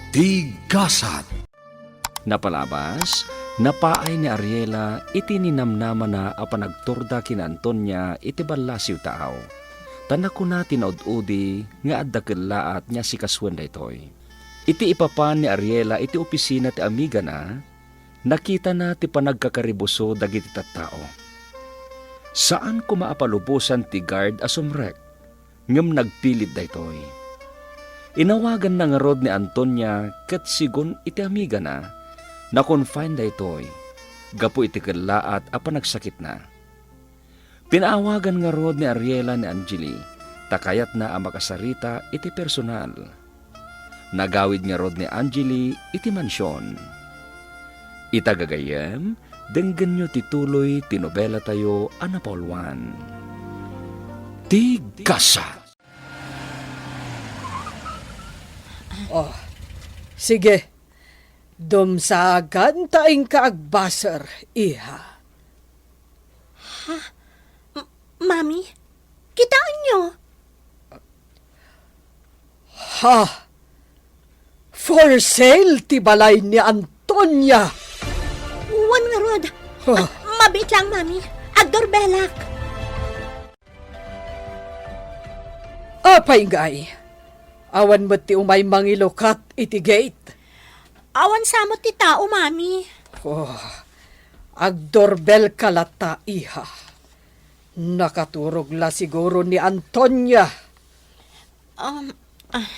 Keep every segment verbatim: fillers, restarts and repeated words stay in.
Ti gasat. Napalabas, napaay ni Ariela iti ninamnamana a panagturda ken ni Antonia iti ballasiw taaw. Ta nakuna ti naud-udi nga adda kellaat nga asikasuen daytoy. Iti ipapan ni Ariela iti opisina ti amigana, nakitana ti panagkakaribuso dagiti tattao. Saan koma a palubosan ti guard a sumrek, ngem nagpilit daytoy. Inawaganna ngarud ni Antonia ket segun iti amigana, na-confine daytoy gapu iti kellaat a panagsakitna. Pinaawagan ngarud ni Ariela ni Angeli ta kayatna a makasarita iti personal. Nagawid ngarud ni Angeli iti mansion. Ita gagayyem, denggenyo ti tuloy ti nobelatayo a napauluan. Ti Gasat. Oh, sige. Dumsagan ta inka agbaser, iha. Ha? M-, Mami, kitaenyo? Ha? For sale ti balay ni Antonia. Wen ngarud. Ha? Mabiit lang, Mami. Agdorbellak. Apay ngay? Awan met ti umay mangilukat iti gate. Awan sa met ti tao, Mami. Oh, agdorbellka latta, iha. Nakaturog la siguro ni Antonia. Um, ah.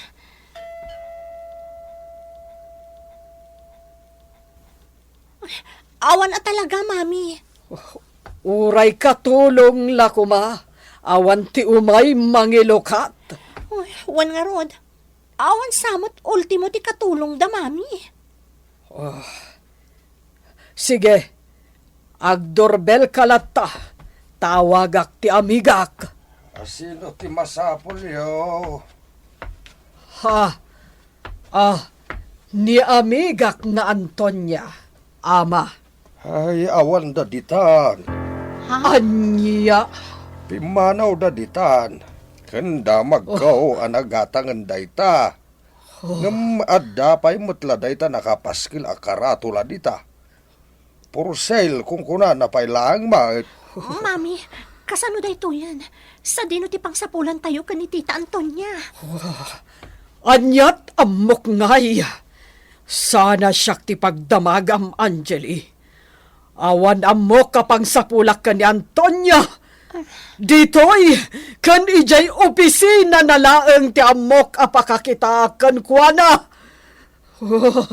Awan a talaga, Mami. Uray katulong la koma, awan ti umay mangilukat. Uy, wen ngarud, awan sa met ultimo ti katulongda, Mami. Oh. Sige, agdorbellka latta, ta awagak ti amigak. A sino ti masapulyo? Ha? Ah, ni amigak nga Antonia, ama. Ay, awanda ditan. Ha? Ania? Pimmanawda ditan. Ken damagko a nagatangen dayta. Oh. Ngem adda pay met la dayta nakapaskil a karatula dita. For sale, kunkunana pay laeng met. Mami, kasano daytoyen? Sadino ti pangsapulantayo ken ni Tita Antonia? Wah, aniat ammok ngay? Sana siak ti pagdamagam, Angeli. Awan ammok a pangsapulak ken ni Antonia. Ditoy, ken idiay opisinana laeng ti ammok a pakakitaak kenkuana. Oh,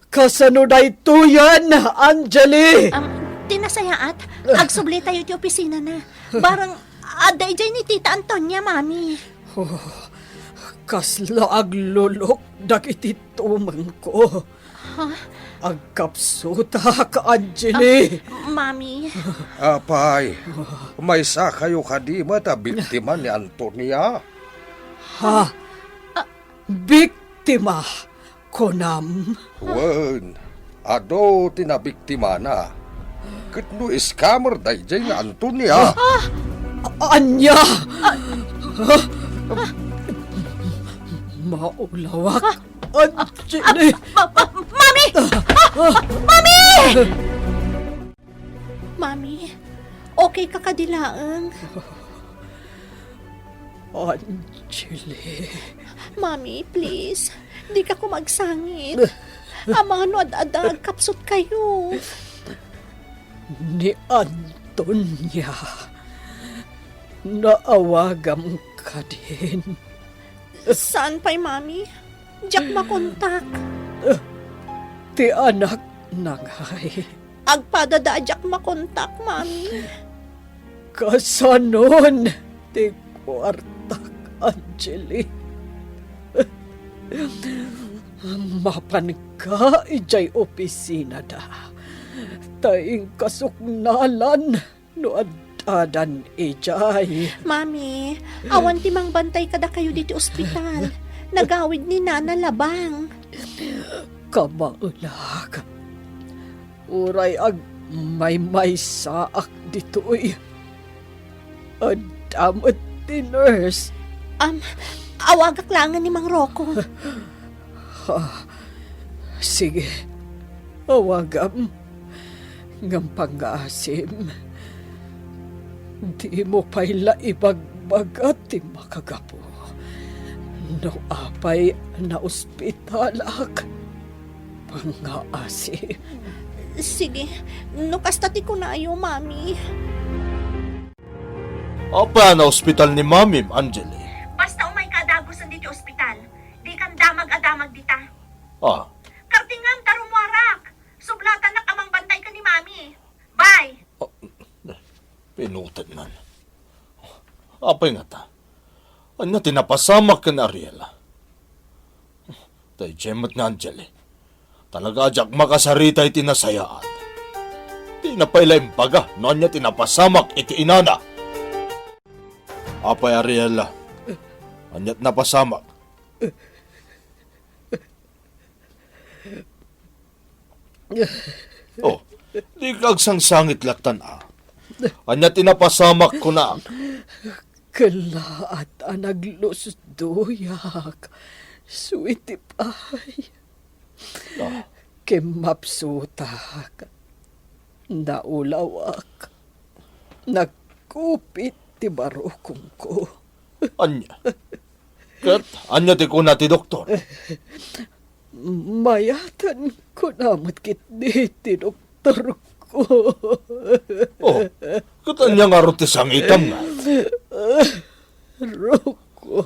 kasano daytoyen, Angeli? Um, ti nasayaat, agsublitayo iti opisinana. Bareng adda idiay ni Tita Antonia, Mami. Oh, kasla aglulok dagiti tumengko. Ha? Agkapsutak, Angeli. Ah, Mami. Apay, maysakayo kadi met a biktima ni Antonia? Ha? Ah. Biktima, kunam? Wen, adu ti nabiktimana. Ket no scammer daydiay nga Antonia. Ah! A-, ania? Ah! Maulawak. Ah! Angeli. Ah! Ma-, ma-, Mami! Ah! Ah! Mami! Mami, okay ka kadi laeng? Angeli. Mami, please. Dika koma agsangit. Amangan no ad-adda agkapsutkayo. Ni Antonia. Naawagam kadin. Saan pay, Mami? Diak makontak. Ti anakna ngay. Agpadada a diak makontak, Mami. Kasanon ti kuartak, Angeli? Mapanka idiay opisinada, ta inkasuknalan no addadan idiay. Mami, awan ti mangbantay kadakayo ditoy ospital. Nagawid ni Nana Labang. Kamaulak. Uray agmaymaysaak ditoy, adda met ti nurse. Am, awagak laengen ni Mang Rocco. Ha, Sige, awagam. Ngem pangngaasim, dimo pay la ibagbaga ti makagapu. No apay naospitalak, pangngaasim. Sige, no kasta ti kunayo, Mami. Apay a naospital ni Mamim, Angeli? Basta umayka a dagusen ditoy ospital. Dikan damag a damag dita. Ah. Kartingam ta rumuarak. Sublatanak a mangbantay ken ni Mami. Bye. Ah, pinutet man. Apay ngata? Ania ti napasamak ken Ariela? Daydiay met nga Angeli. Talaga a diak makasarita iti nasayaat. Dina pay la imbaga no ania ti napasamak iti inana. Apay Ariela, aniat napasamak? Oh, dika agsangsangit lattan a. Ania ti napasamak kunak? Kellaat a naglusdoyak. Sweetie pie. Ah. Kimmapsutak. Naulawak. Nagkupit ti barukongko. Ania? Ket ania ti kuna ti doktor? Mayatan kuna met ketdi ti doktorko. Oh, ket ania ngarud ti sangitam nga? Ruko.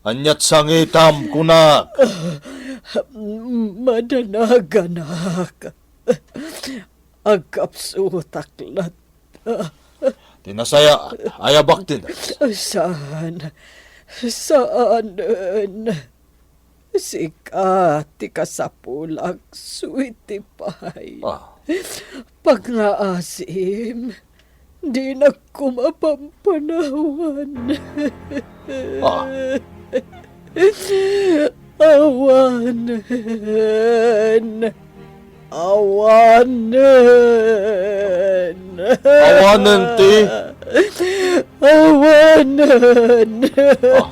Aniat sangitam, kunak? Madanaganak. Agkapsutak latta. Ti nasayaat, ayabak ti nurse. Saan? Saanen? Sika ti kasapulak, sweetie pie. Ah. Pangngaasim, dinak koma pampanawan. Ah. Awanen. Awanen. Awanen ti? Awanen. Ah.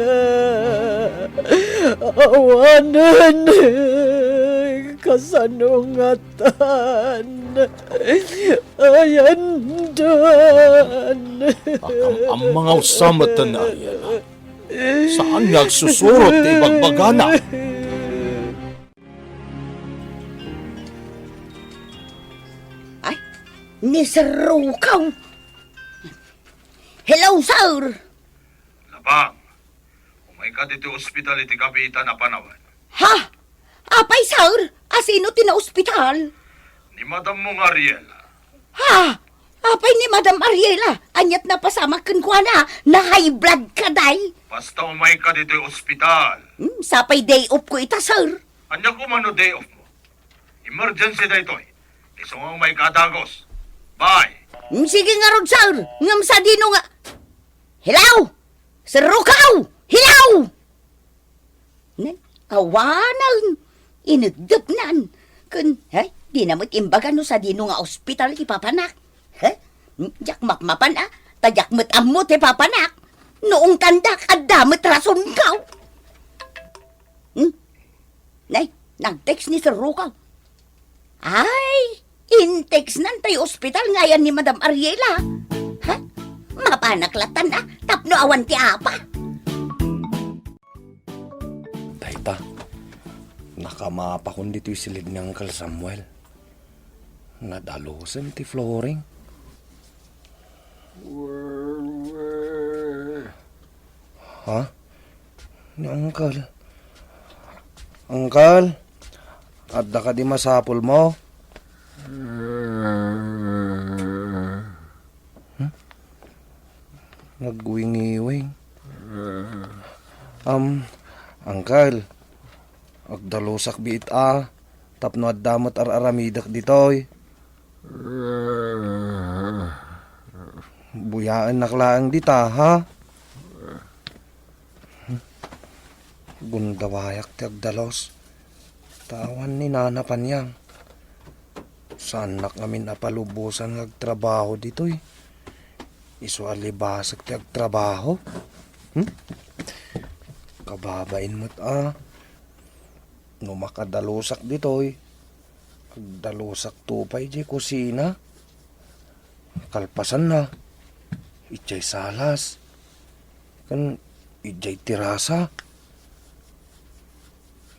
Awanen. Kasano ngatan? Ayandan. Akam-, ammang a usa met ten ni Ariela. Saan nga agsusurot ti ibagbagana? Ay, ni Sir Rukaw. Hello, sir. Labang, umayka ditoy ospital iti kabiitan a panawen. Ha? Apay, sir? A sino ti naospital? Ni madammo nga Ariela. Ha? Apay ni Madam Ariela? Aniat napasamak kenkuana? Na-high blood ka, day? Basta umayka ditoy ospital. Hmm, sapay day off ko ita, sir. Ania koma no day off mo? Emergency daytoy. Isu nga umayka a dagus. Bye. Hmm, sige ngarud, sir. Ngem sadino nga... Hello? Sir Rukaw! Hello? Ne? Awanen. Inegdepnan. Ken, he? Dina met imbaga no sadino nga ospital ti papanak. He? Hmm, diak mapmapan, a. Ta diak met ammo ti papanak. No ungtandak, adda met rasonko. Hmm? Nay, nag-text ni Sir Rukaw. Ay, in-textnan tay ospital nga ayan ni Madam Ariela. Ha? Mapanak lattan a, tapno awan ti apa. Dayta, nakamapakon ditoy silid ni Uncle Samuel. Nadalusen ti flooring. Ha? Ni Uncle. Uncle, adda kadi masapulmo? Hmm? Nagwingiwing. Um, Uncle, agdalusak biit a, tapno adda met ar-aramidek ditoy. Buyaennak laeng dita, ha? Gundawayak ti agdalus. Ta awan ni Nana Panyang. Saannak ngamin a palubosan nga agtrabaho ditoy. Isu a libasek ti agtrabaho. Hmm? Kababain met a. No makadalusak ditoy, agdalusakto pay idiay kusina. Kalpasanna, idiay salas, ken idiay terasa.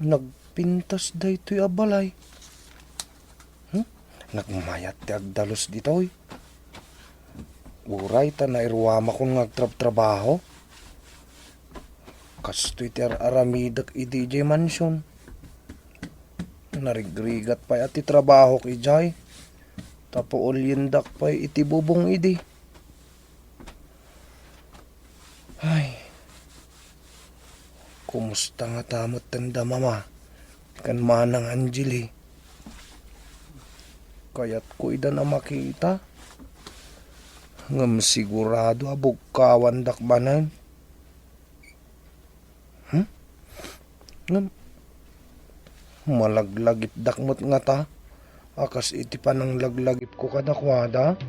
Nagpintas daytoy a balay. Hmm? Nagmayat ti agdalus ditoy. Uray ta nairuamakon nga agtrabtrabaho. Kastoy ti ar-aramidek idi idiay mansion. Narigrigat pay a ti trabahok idiay. Ta puuliendak pay iti bubong idi. Ay, kumusta ngata metten da Mama ken Manang Angeli? Kayatko idan a makita, ngem sigurado a bugkawandak manen. Hmm? Ngem, malaglagipdak met ngata a kas iti pananglaglagipko kadakuada.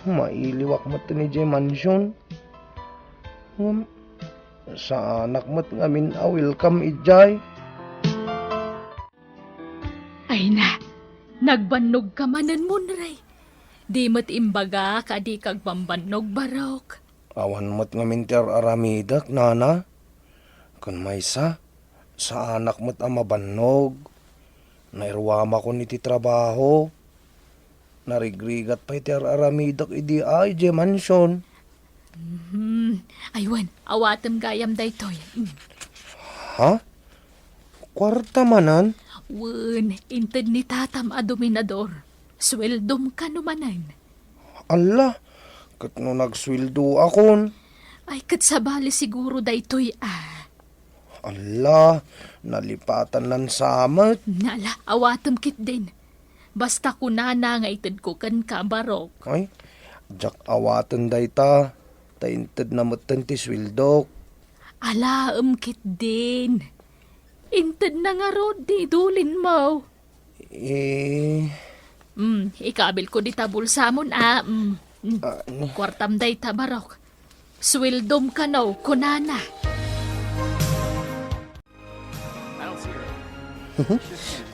Mailiwak met idiay mansion. Ngem, saanak met ngamin a welcome idiay. Ay na, nagbannogka manen, Monrey. Di met imbagak a dika agbambannog, Barok. Awan met ngamin ti ar-aramidek, Nana. Ken maysa, saanak met a mabannog. Nairuamakon iti trabaho. Narigrigat pay ti ar-aramidek idi idiay mansion. Mhm. Ay wen, awatem gayam daytoy. Mm. Ha? Kuarta manen? Wen, inted ni tatam a dominador. Sueldom kano manen. Alla, ket no nagsueldoakon? Ay, ket sabali siguro daytoy a. Alla, nalipatan lan sa met. Nala, awatem ketdin. Basta kunana nga itedko kenka, Barok. Ay, diak awaten dayta, ta intedna metten ti sueldok. Alaem ketdin. Intedna ngarud ti idulinmo. Eh. Mm, ikabilko dita bulsamon, a. Mm, mm. Ah, ni- Kuartam dayta, Barok. Sueldom kano, kunana.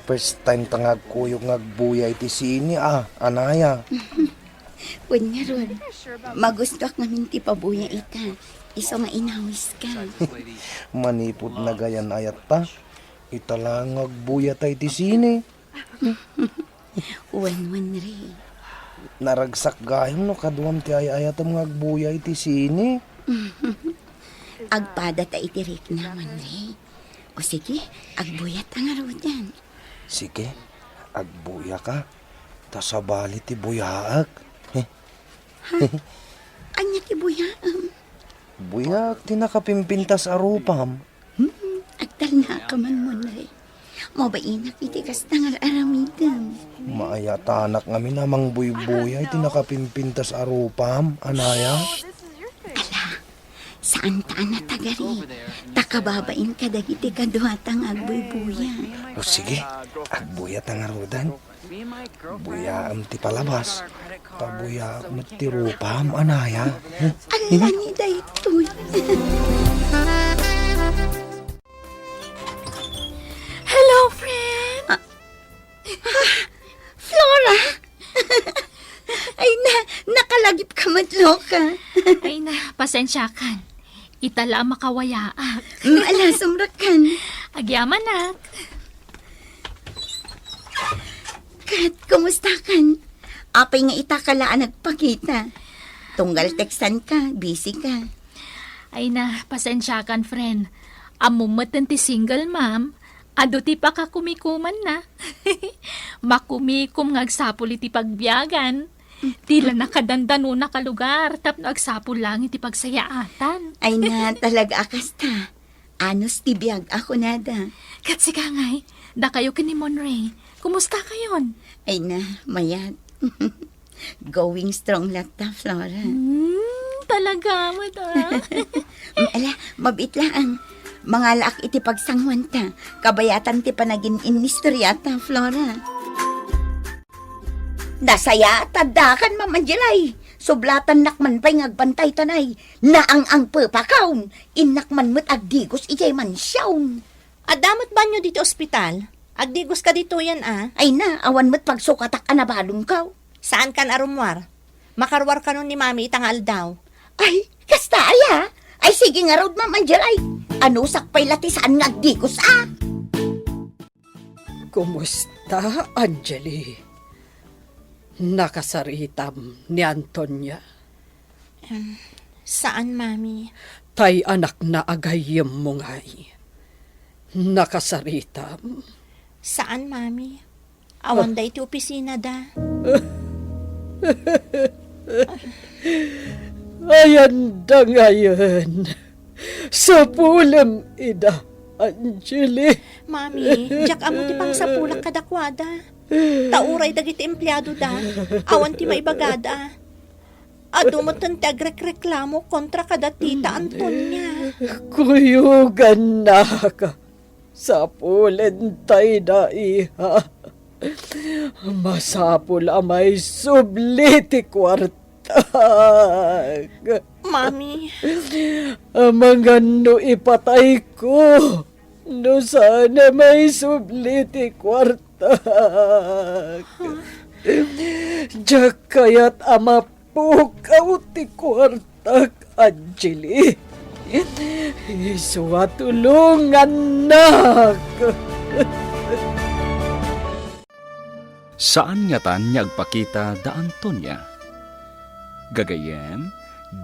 First time ta nga agkuyog nga agbuya iti sine, a, anaya. Wen ngarud, magustoak ngamin ti pabuya ita, isu nga inawiska. Manipud nagayan ayatta, ita la nga agbuyata iti sine. Wen, Monrey. Naragsak gayam no kaduam ti ay-ayatem nga agbuya iti sine. Agpadata iti rikna, Monrey. O sige, agbuyata ngaruden. Sige, agbuyaka. Ta sabali ti buyaak. Ha? Ania ti buyaem? Buyaak ti nakapimpintas a rupam. Hmm, agtalnaka man, Monrey. Mabainak iti kasta nga ar-aramidem. Maayatanak ngamin a mangbuybuya iti nakapimpintas a rupam, anaya? Ala, saanta a natagari. Ta kababain kadagiti kaduata nga agbuybuya. O sige, agbuyata ngaruden. Buyaem ti palabas. Ta buyaak met ti rupam, anaya. Ala ni daytoy. Hello, friend! Ah, ah, Flora! Ay na, nakalagipka met, loka. Ay na, pasensiakan. Ita la a makawayaak. Mm, ala, sumrekkan. Agyamanak. Ket, kumustakan? Apay nga ita ka la a nagpakita? Tunggal textanka, busy ka. Ay na, pasensiakan, friend. Ammom metten ti single mom, adu ti pakakumikumanna. Makumikom nga agsapul iti pagbiagan. Ti la nakadandanona ka lugar tapno agsapul laeng iti pagsayaatan. Ay na, talaga a kasta. Anus ti biag a kunada. Ket sika ngay, dakayo ken ni Monrey, kumusta kayon? Ay na, mayat. Going strong latta, Flora. Hmm, talaga met, a. Mm, ala, mabiit laeng. Mangalaak iti pagsanguanta. Kabayatan ti panagin-inistoriata, Flora. Nasayaat a dakan, Ma'am Angelay. Sublatannak man pay nga agbantay ta nay, naang-angpepakaon. Innak man met agdigos idiay mansion. Adda met banyo ditoy ospital. Agdigoska ditoyen a. Ay na, awan met pagsukatak a nabalonko. Saankan a rummuar. Makaruar kanon ni Mami ita nga aldaw. Ay, kasta aya? Ay, sige ngarud, Ma'am Angel, ay. Anusak pay la ti saan nga agdigos a? Kumusta, Angeli? Nakasaritam ni Antonia? Em, saan, Mami. Tay anakna a gayyemmo ngay. Nakasaritam? Saan, Mami. Awan da iti opisina da. Ayan da ngayen. Sapulem ida, Angeli. Mami, diak ammo ti pangsapulak kadakuada. Ta uray dagiti empleado da, awan ti maibagada. Adu met ti agrekreklamo kontra kada tita Antonia. Kuyogannaka. Sapulen tay da, iha. Masapul a maisubli ti kuartak. Mami. Amangan no ipatayko, no saan a maisubli ti kuartak. Diak kayat a mapukaw ti kuartak, Angeli. Isu a tulongannak. Saan ngatan nga agpakita da Antonia. Gagayyem,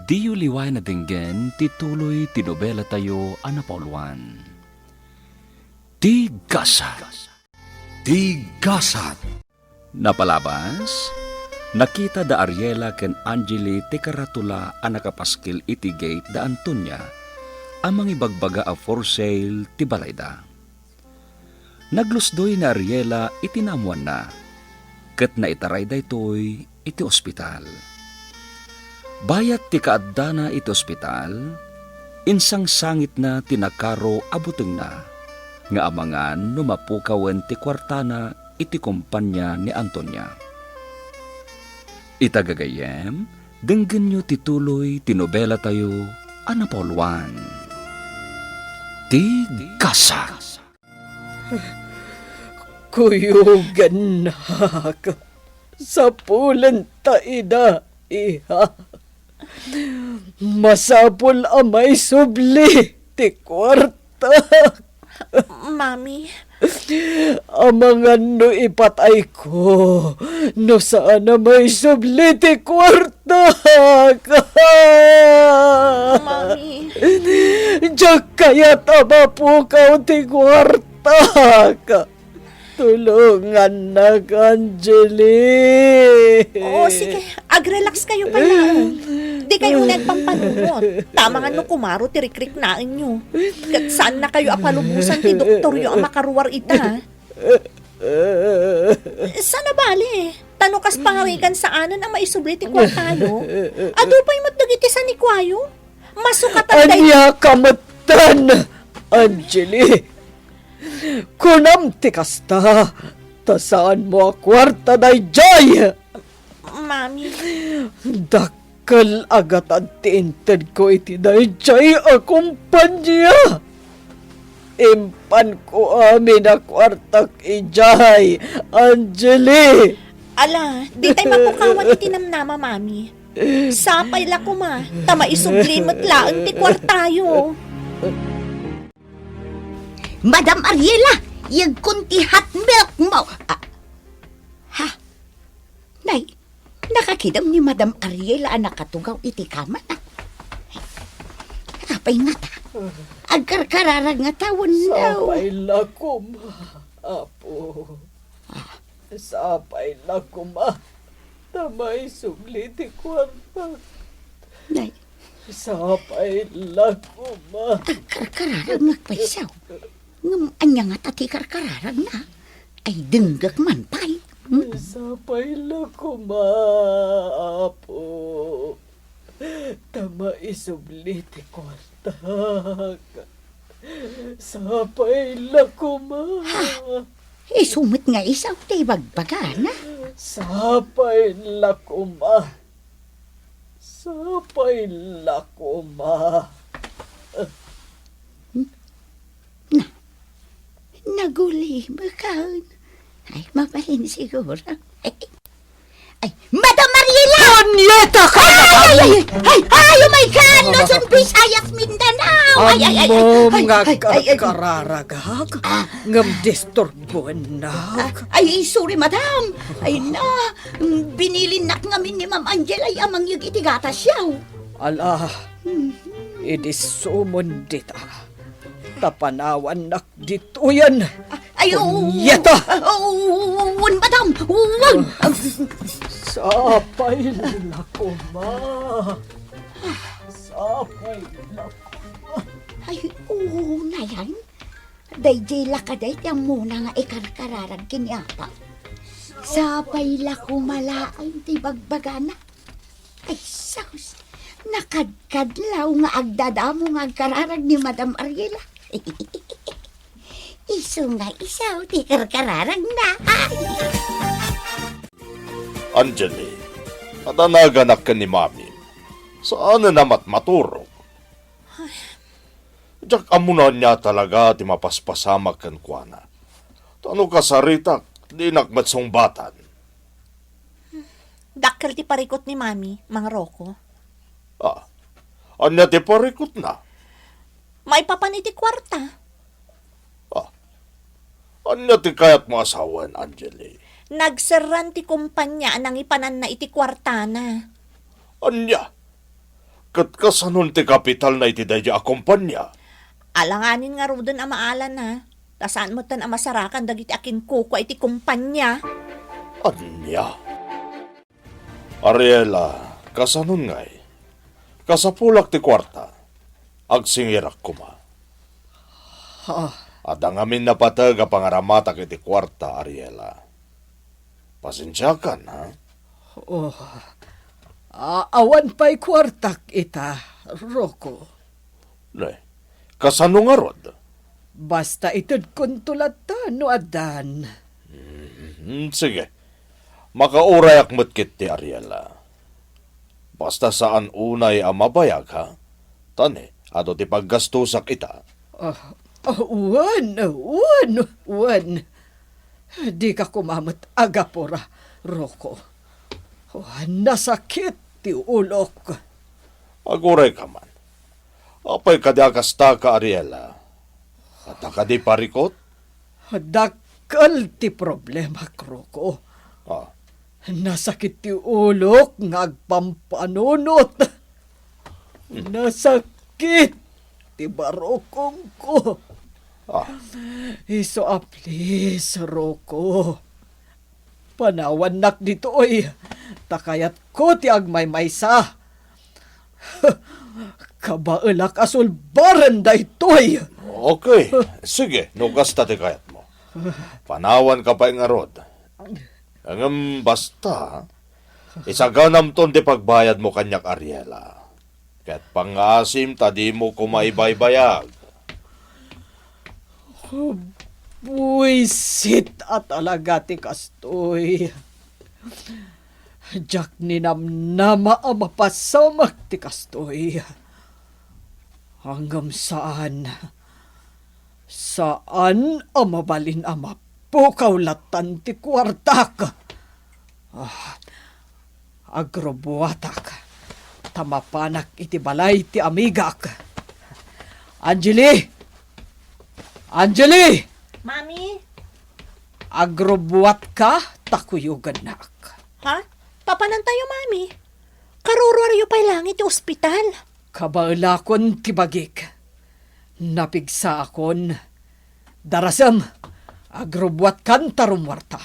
diyo liwayan a denggen ti tuloy ti nobelatayo a napauluan. Ti Gasat. Ti Gasat. Napalabas, nakita da Ariela ken Angeli ti karatula a nakapaskil iti gate da Antonia a mangibagbaga a for sale ti balayda. Naglusdoy ni Ariela iti naammoanna, ket naitaray daytoy iti ospital. Bayat ti kaaddana iti ospital, insangsangitna ti nakaro a butengna nga amangan no mapukawen ti kuartana iti kompania ni Antonia. Ita gagayyem, denggenyo ti tuloy ti nobelatayo a napauluan. Ti Gasat. Kuyogannak. Sapulenta ida, iha. Masapul a maisubli ti kuartak. Mami. Amangan no ipatayko, no saan a maisubli ti kuartak. Mami. Diak kayat a mapukaw ti kuartak. Tulongannak, Angeli. Oo, sige. Agrelax kayo pay laeng. Di kayo nagpampanunot. Tama nga no kumaro ti rikriknaenyo. Ket saan na kayo a palubosan ti doktoryo a makaruar ita. Sana bale. Ta no kas pangarigan saanen a maisubli ti kuartayo. Adu pay met dagiti sanikuayo. Masukatan day- Ania ka metten, Angeli? Kunam ti kasta, ta saanmo a kuarta daydiay. Mami. Dakkel a gatad ti intedko iti daydiay a kompania. Impanko amin a kuartak idiay, Angeli. Ala, ditay mapukawan iti namnama, Mami. Sapay la koma, ta maisubli met laeng ti kuartayo. Madam Ariela, yegkon ti hot milk mo. Ah, ha? Nay, nakakidem ni Madam Ariela a nakatugaw iti kamana. Apay ngata? Agkarkararag ngata wenno? Sapay la koma, Apo. Ah. Sapay la koma. Ta maisubli ti kuarta. Nay. Sapay la koma. Agkarkararag nga paysaw. Ngem ania ngata ti karkararagna? Ay, denggek man pay. Hmm? Sapay la koma, Apo. Ta maisubli ti kuartak. Sapay la koma. Ha? Isu met nga isaw ti ibagbagana? Sapay la koma. Sapay la koma. Na, Nagulimekan. Ay, mabalin siguro. Ay, Madam Mariela! Ania ta ka? Ay, ay, ay, ay, ay, oh my God! Luzon, Visayas, Mindanao! Ay, ay, ay, ay, Ammom ay, nga ay, ay, ay, ay. Karkararagak, Ah. Ngem disturboennak. Ah, ay, sorry, madam. Ay, na, mm, binilinnak ngamin ni Ma'am Angel ay a mangyeg iti gatas, yaw. Ala, Hmm. idi sumon dita, ta panawannak ditoyen. Ay, oo. Punyeta! Ah, oo, wen, madam. Wen. Sapay la koma. Sapay la koma. Ay, oo, nayan. Daydiay la kadi ti ammona nga ikarkararag ken ni Apa. Sapay la koma laeng ti bagbagana. Ay, sus! Nakadkadlaw nga agdadamo nga agkararag ni Madam Ariela. Isu nga isu ti karkararagna. Angeli, adda naganak ken ni Mami. Saan a matmaturog. Diak ammo no ania talaga ti mapaspasamak kenkuana. Ta no kasaritak, dinak met sungbatan. Dakkel ti parikut ni Mami, Mang Rocco. Ah, ania ti parikutna? Maipapan iti kuarta. Ah, ania ti kayatmo a sawen, Angeli? Nagserran ti kumpania a nangipananna iti kuartana. Ania? Ket kasanon ti kapitalna iti daydiay a kumpania? Alanganin ngaruden a maalana, ta saan metten a masarakan dagiti akinkukua iti kumpania. Ania? Ariela, kasanon ngay? Kasapulak ti kuarta. Agsingirak koma. Ha? Adda ngamin napateg a pangaramatak iti kuarta, Ariela. Pasensiakan, ha? Oh, a-, awan pay kuartak ita, Rocco. Ne, kasano ngarud? Basta itedkonto latta no addan. Mm, sige. Makaurayak met ketdi, Ariela. Basta saan unay a mabayag, ha? Ta ne, adu ti paggastosak ita. Ah, ah, wen, wen, wen. Dika koma met agapura, Rocco. Oh, nasakit ti ulok. Agurayka man. Apay kadi a kastaka, Ariela? Adda kadi parikut? Dakkel ti problemak, Rocco. Ah. Nasakit ti ulok nga agpampanunot. Hmm. Nasakit ti barukongko. Ah. Isu a please, Rocco. Panawannak ditoy, ta kayatko ti agmaymaysa. Kabaelak a sulbaren daytoy. Okay, sige, no kasta ti kayatmo. Panawanka pay ngarud. Ngem basta, isaganamton ti pagbayadmo kaniak, Ariela. Ket pangngaasim ta dimo koma ibaybayag. Buisit a talaga ti kastoy. Diak ninamnama a mapasamak ti kastoy. Ngem saan, saan a mabalin a mapukaw lattan ti kuartak. Ah, agrubuatak, ta mapanak iti balay ti amigak. Angeli! Angeli! Mami? Agrubuatka ta kuyogannak. Ha? Papanantayo, Mami? Karuruaryo pay laeng iti ospital. Kabaelakon ti bagik. Napigsaakon. Darasem, agrubuatkan ta rummuarta.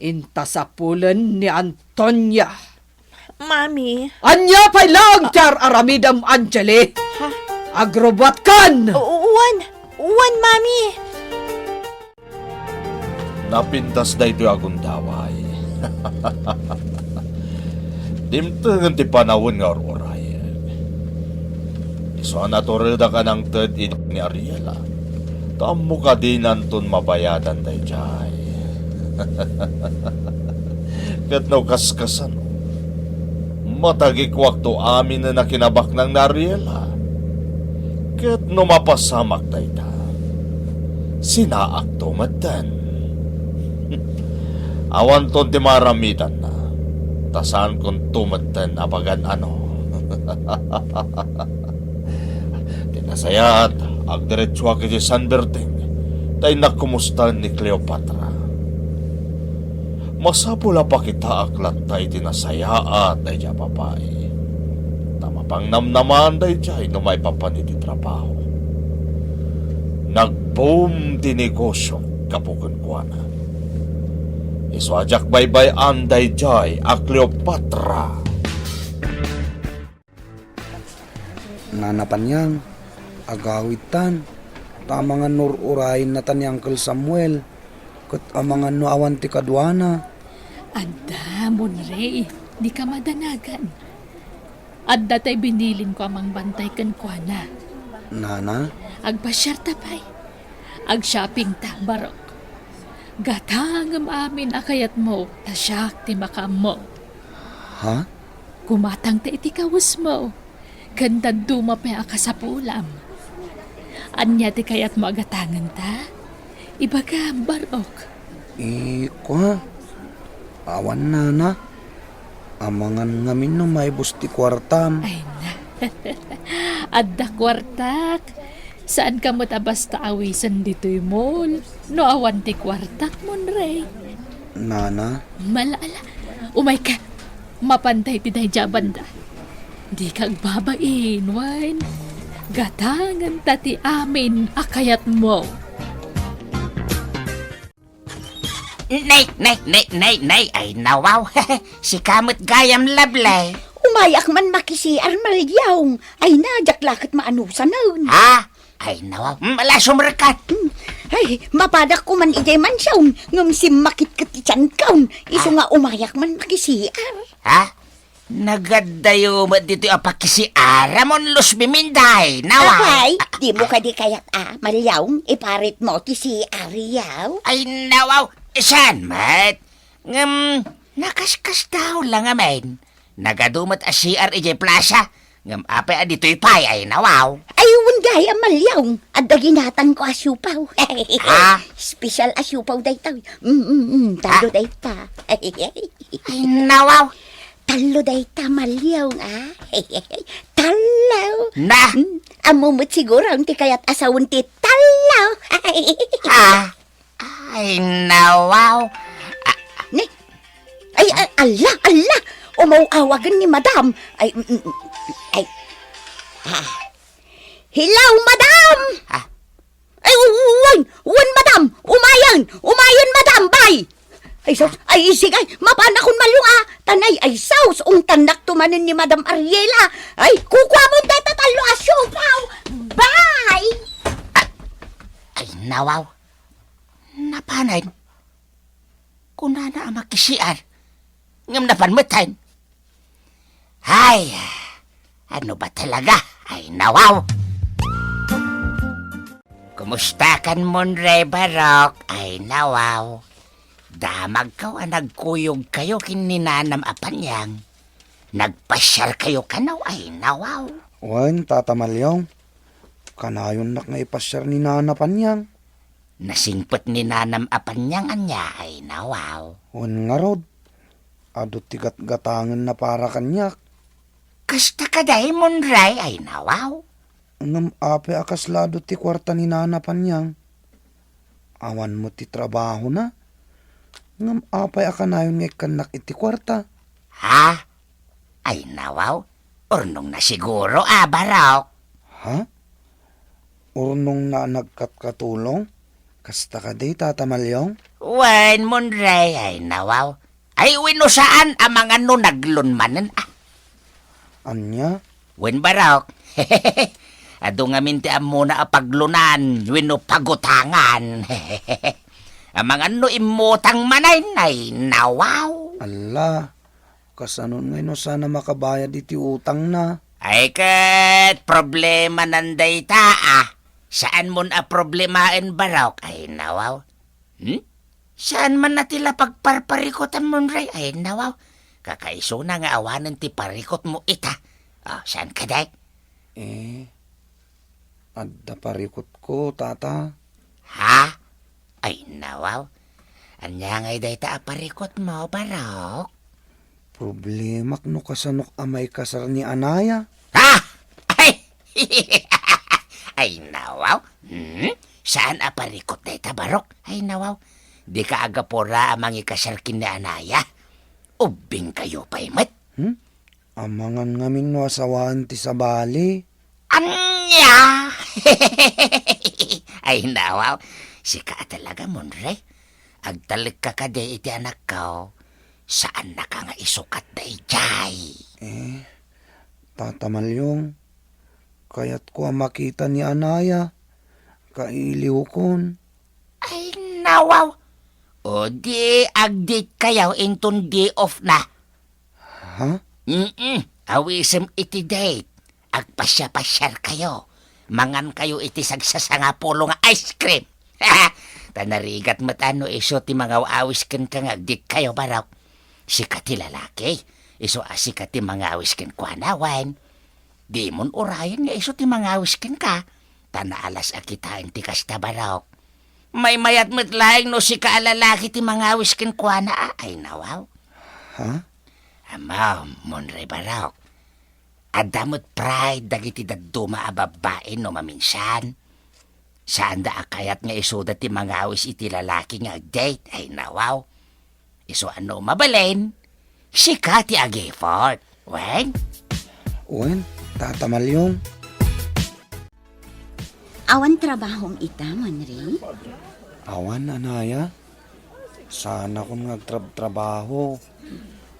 Inta sapulen ni Antonia. Mami. Ania pay laeng ti ar-aramidem, Angeli? Ha? Agrubuatkan! U-, uwan! Uwan, Mami! Napintas daytoy a gundaway. Dimtengen ti panawen nga ur-urayek. Isu a naturedak a nangted idi ni Ariela. Ta ammok a dinanton mabayadan daydiay. Ket no kaskasano, matagikuakto aminen a kinabaknang ni Ariela. Ket no mapasamak dayta, Sinaakto metten. Awanton ti maaramidanna, ta saankonto metten a pagan-ano. Ti nasayaat, agdiretsuak iti San Berting, ta innak kumustaen ni Cleopatra. Masapul a pakitaak latta iti nasayaat daydiay a babai. Ta mapangnamnamaan daydiay no maipapan iti trabaho. Nag-boom ti negosio gapu kenkuana. Isu a diak baybay-an daydiay a Cleopatra. Nana Panyang, agawidtan, ta amangan no ur-urayenna ta ni Uncle Samuel, ket amangan no awan ti kaduana. Adda, Monrey, dika madanagan. Adda tay binilinko a mangbantay kenkuana. Nana? Agpasiarta pay. Ag-shoppingta, Barok. Gatangem amin a kayatmo, ta siak ti makaammo. Ha? Gumatangta iti kawesmo, ken dadduma pay a kasapulam. Ania ti kayatmo a gatangenta? Ibagam, Barok. Ikua, awan, Nana. Amangan ngamin no maibus ti kuartam. Ay na. Adda kuartak. Saanka met a basta awisen ditoy mall no awan ti kuartak, Monrey. Nana? Mala, ala. Umayka. Mapantay ti daydiay a banda. Dika agbabain, wen. Gatangenta ti amin a kayatmo. Nay, nay, nay, nay, nay, ay nawaw. Sika met gayam, Lovely. Umayak man makisiar, Malyong. Ay na, diak la ket maanusanen. Ha? Ay nawaw. Mm, ala, sumrekka. Hmm. Ay, mapadak ko man idiay mansion, ngem simmakit ket ti tianko. Isu nga umayak man makisiar. Ha? Nagaddayo met ditoy a pakisiaram, Luz Biminda, ay nawaw. Apay, dimo kadi kayat a, Malyong, iparitmo ti C R yaw? Ay nawaw, saan met? Ngem, nakaskasdaaw la ngamin. Nagadu met a C R idiay plaza, ngem apay a ditoy pay, ay nawaw. Ay, wen gayam, Malyong, adda ginatangko a siopaw. Ah? Special a siopaw dayta. Mm, mm, mm, tallo dayta. Ay nawaw. Tallo dayta, Malyong, a? Tallo. Na? Hmm, ammo met siguro ti kayat a sawen ti tallo. Ah, ay, nawaw. Ah. Ne? Ay, ay, ala, ala. Umaw-awagen ni Madam. Ay, mm, mm, ay. Ah. Hello, Madam! Ah. Ay, wen, wen, Madam! Umayen! Umayen, Madam! Bay! Ay, sus! Ay, sige! Mapanakon, Malyong, a! Tanay, ay, sus! Ungtannakto manen ni Madam Ariela! Ay, kukuamon dayta tallo a siopaw! Bay! Ay, nawaw! Napanen? Kunana a makisiar, ngem napan metten. Ay, ano ba talaga? Ay, nawaw! Kumustakan, Monrey, Barok? Ay, nawaw! Damagko a nagkuyogkayo ken ni Nanam a Panyang. Nagpasiarkayo kano? Ay, nawaw! Wen, Tata Malyong. Kanayonnak nga ipasiar ni Nana Panyang. Nasingpet ni Nanam a Panyang ania, ay nawaw? Wen ngarud, adu ti gatgatangenna para kaniak. Kasta kadi, Monrey, ay nawaw? Ngem apay a kasla adu ti kuarta ni Nana Panyang? Awan met ti trabahona. Ngem apay a kanayon nga ikkannak iti kuarta? Ha? Ay nawaw, urnongna siguro, a, Barok. Ha? Urnongna a nagkatkatulong? Kasta kadi, Tata Malyong? Wen, Monrey, ay nawaw. Ay, wenno saan, amangan no nagloan manen, a. Ania? Wen, Barok. Adu ngamin ti ammona a pagloanan wenno pagutangan. Amangan no immutang manen, ay nawaw. Ala, kasanon ngay no saan a makabayad iti utangna? Ay ket, problemanan dayta, a. Saanmon a problemaen, Barok, ay nawaw. Hmm? Saan man a ti la pagparparikutam, Monrey? Ay, nawaw. Kakaisuna nga awanen ti parikutmo ita. O, saan kadi? Eh, adda parikutko, Tata. Ha? Ay, nawaw. Ania ngay dayta a parikutmo, Barok? Problemak no kasanok a maikasar ni Anaya. Ha? Ay! Ay, nawaw. Hmm? Saan a parikut dayta, Barok? Ay, nawaw. Dika agapura a mangikasar ken ni Anaya. Ubbingkayo pay met. Hmm? Amangan ngamin no asawaen ti sabali. Ania? Ay, nawaw. Sika a talaga, Monre. Agtalekka kadi iti anakko. Saannaka nga isukat daydiay. Eh, Tata Malyong, kayatko a makita ni Anaya. Kailiwkon. Ay, nawaw. O di, agdate kayo inton day off na. Ha? Mm-mm. Awisem iti date. Agpasiapasiar kayo. Mangan kayo iti sagsasangapulo nga ice cream. Ta narigat met a no isu ti mangaw-awis kenka nga agdate kayo, Barok. Sika ti lalaki. Isu a sika ti mangawis kenkuana, wen? Dimon urayen nga isu ti mangawis kenka. Ta naalas a kitaen ti kasta, Barok. Maymayat met laeng no sika a lalaki ti mangawis kenkuana, a? Ay, nawaw. Ha? Ama, Monre, Barok. Adda met pride dagiti dadduma a babbai no maminsan. Saanda a kayat nga isuda ti mangawis iti lalaki nga agdate. Ay, nawaw. Isu a no mabalin, sika ti ag-effort. Wen? Wen, Tata Malyong. Awan trabahom ita, Monre? Awan, Anaya. Saanakon nga agtrabtrabaho.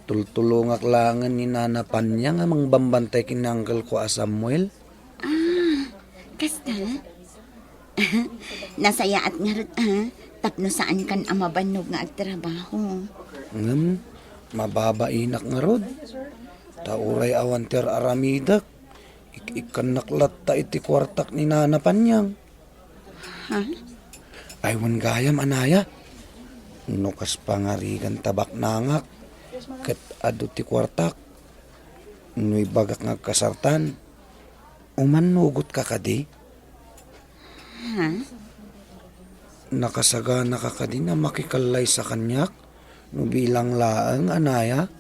Tultulongak laengen ni Nana Panyang a mangbambantay ken ni uncle ko a Samuel. Ah, kasta? Nasayaat ngarud, ah, tapno saankan a mabannog nga agtrabaho. Ngem, mababainak ngarud. Ta uray awan ti ar-aramidek, ik-ikkannak latta iti kuartak ni Nana Panyang. Ha? Ay, wen gayam, Anaya. No kas pangarigan ta baknangak, ket adu ti kuartak. No ibagak nga agkasartan, umannugotka kadi? Ha? Nakasaganaka kadi a makikallaysa kaniak no bilang laeng, Anaya?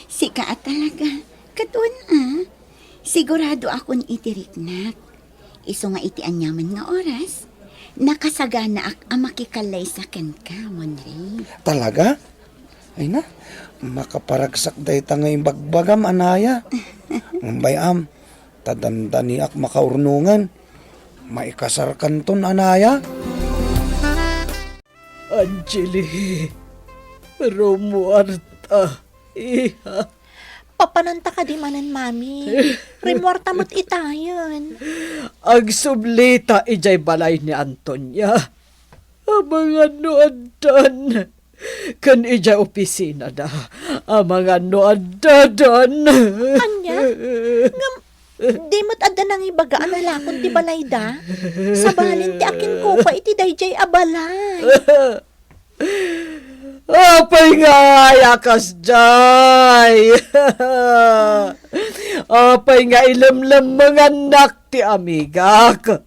Sika a talaga. Ket wen, a. Siguradoakon iti riknak. Isu nga iti aniaman nga oras, nakasaganaak a makikallaysa kenka, Monre. Talaga? Ay na, makaparagsak dayta nga ibagbagam, Anaya. Ngem bay-am, ta dandaniak makaurnongen. Maikasarkanton, Anaya. Angeli, rumuarta, iha. Papananta kadi manen, Mami. Rimmuarta met itayen. Agsublita idiay balay ni Antonia. Amangan no addan. Ken idiay opisinada. Amangan no addadan. Ania? Ngem, di met adda nangibaga a nalakon ti balayda? Sabalin ti akinkupa iti daydiay a balay. Apay ngay a kasdiay? Apay nga ilemlemmengannak ti amigak?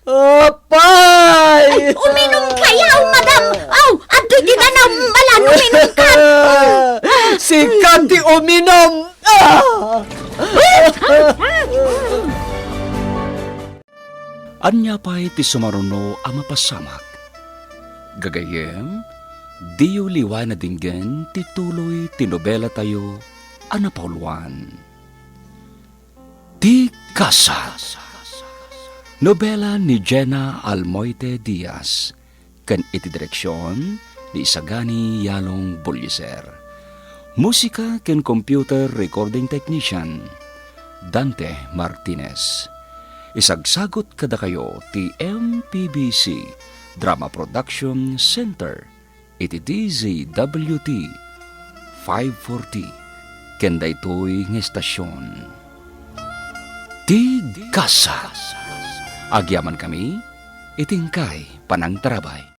Apay! Ay, uminum kayo, madam! Aw, adtoy ti danum, malan, uminum ka! Sika ti uminum! Ah! Ania pay ti sumaruno a mapasamak? Gagayyem, diyo liwayan a denggen ti tuloy ti nobelatayo a napauluan, Ti Kasa. Nobela ni Jena Almoite Diaz, ken iti direksion ni Isagani Yalong Bullieser. Musika ken computer recording technician, Dante Martinez. Isagsagut kadakayo ti M P B C Drama Production Center iti D Z W T five forty ken daytoy nga estasion. Ti Kasa. Agyamankami iti inkay panangtarabay.